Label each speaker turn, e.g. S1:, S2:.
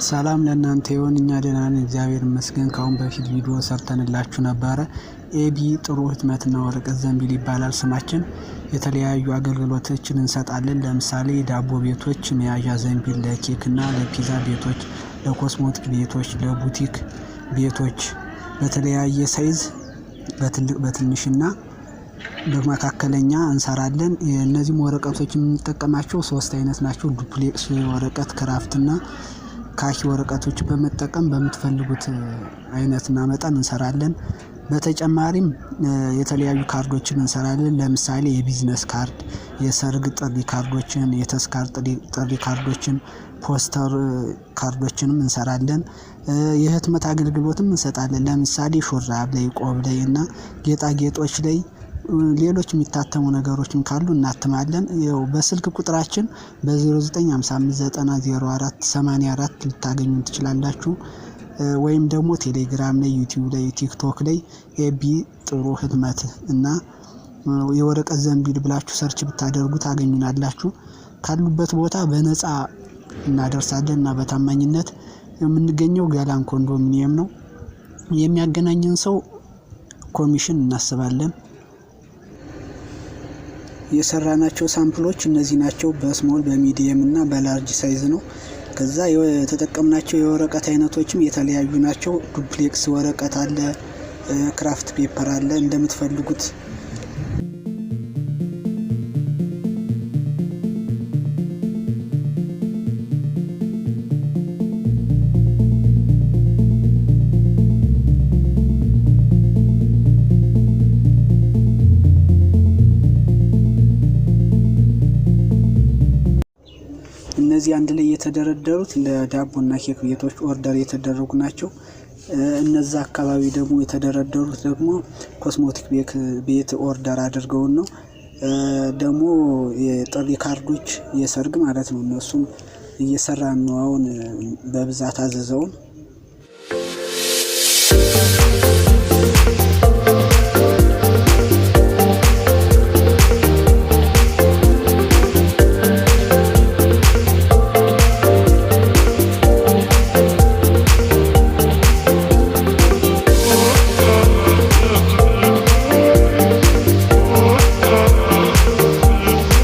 S1: ሰላም ለእናንተ ይሁን። እኛ ደህና ነን፣ እግዚአብሔር ይመስገን። ከአሁን በፊት ቪዲዮ ሰርተንላችሁ ነበረ። ኤቢ ጥሩ ህትመትና ወረቀት ዘንቢል ይባላል ስማችን። የተለያዩ አገልግሎቶችን እንሰጣለን። ለምሳሌ ዳቦ ቤቶች መያዣ ዘንቢል፣ ለኬክ እና ለፒዛ ቤቶች፣ ለ cosmetic ቤቶች፣ ለቡቲክ ቤቶች በተለያየ size በትልቅ በትንሽና በመካከለኛ እንሰራለን። እነዚህም ወረቀቶች የምንጠቀማቸው ሶስት አይነት ናቸው። Duplex ወረቀት፣ kraft እና ካኪ ወረቀቶች በመጠቀም በምትፈልጉት አይነትና መጠን እንሰራለን። በተጨማሪም የተለያዩ ካርዶችን እንሰራለን። ለምሳሌ የ business card፣ የሰርግ ጥሪ ካርዶችን፣ የተስካር ጥሪ ካርዶችን፣ ፖስተር ካርዶችንም እንሰራለን። የህትመት አገልግሎትም እንሰጣለን። ለምሳሌ ሹራብ ላይ፣ ቆብ ላይ እና ጌጣጌጦች ላይ ሌሎች የሚታተሙ ነገሮችም ካሉ እናትማለን። ያው በስልክ ቁጥራችን በ0955900484 ልታገኙን ትችላላችሁ። ወይም ደግሞ ቴሌግራም ላይ፣ ዩቲዩብ ላይ፣ ቲክቶክ ላይ ኤቢ ጥሩ ህትመት እና የወረቀት ዘንቢል ብላችሁ search ብታደርጉ ታገኙናላችሁ። ካሉበት ቦታ በነፃ እናደርሳለን እና በታማኝነት የምንገኘው ገላን ኮንዶሚኒየም ነው። የሚያገናኘን ሰው ኮሚሽን እናስባለን። የሰራናቸው sample ኦች እነዚህ ናቸው። በ small፣ በ medium እና በ large size ነው። ከዛ የተጠቀምናቸው የወረቀት አይነቶችም የተለያዩ ናቸው። Duplex ወረቀት አለ፣ kraft paper አለ፣ እንደምትፈልጉት። እነዚህ አንድ ላይ የተደረደሩት ለዳቦና ኬክ ቤቶች order የተደረጉ ናቸው። እነዛ አካባቢ ደግሞ የተደረደሩት ደግሞ cosmetic ቤት order አድርገውን ነው። ደግሞ የጥሪ ካርዶች የሰርግ ማለት ነው። እነሱም እየሰራን ነው አሁን፣ በብዛት አዘዘውን።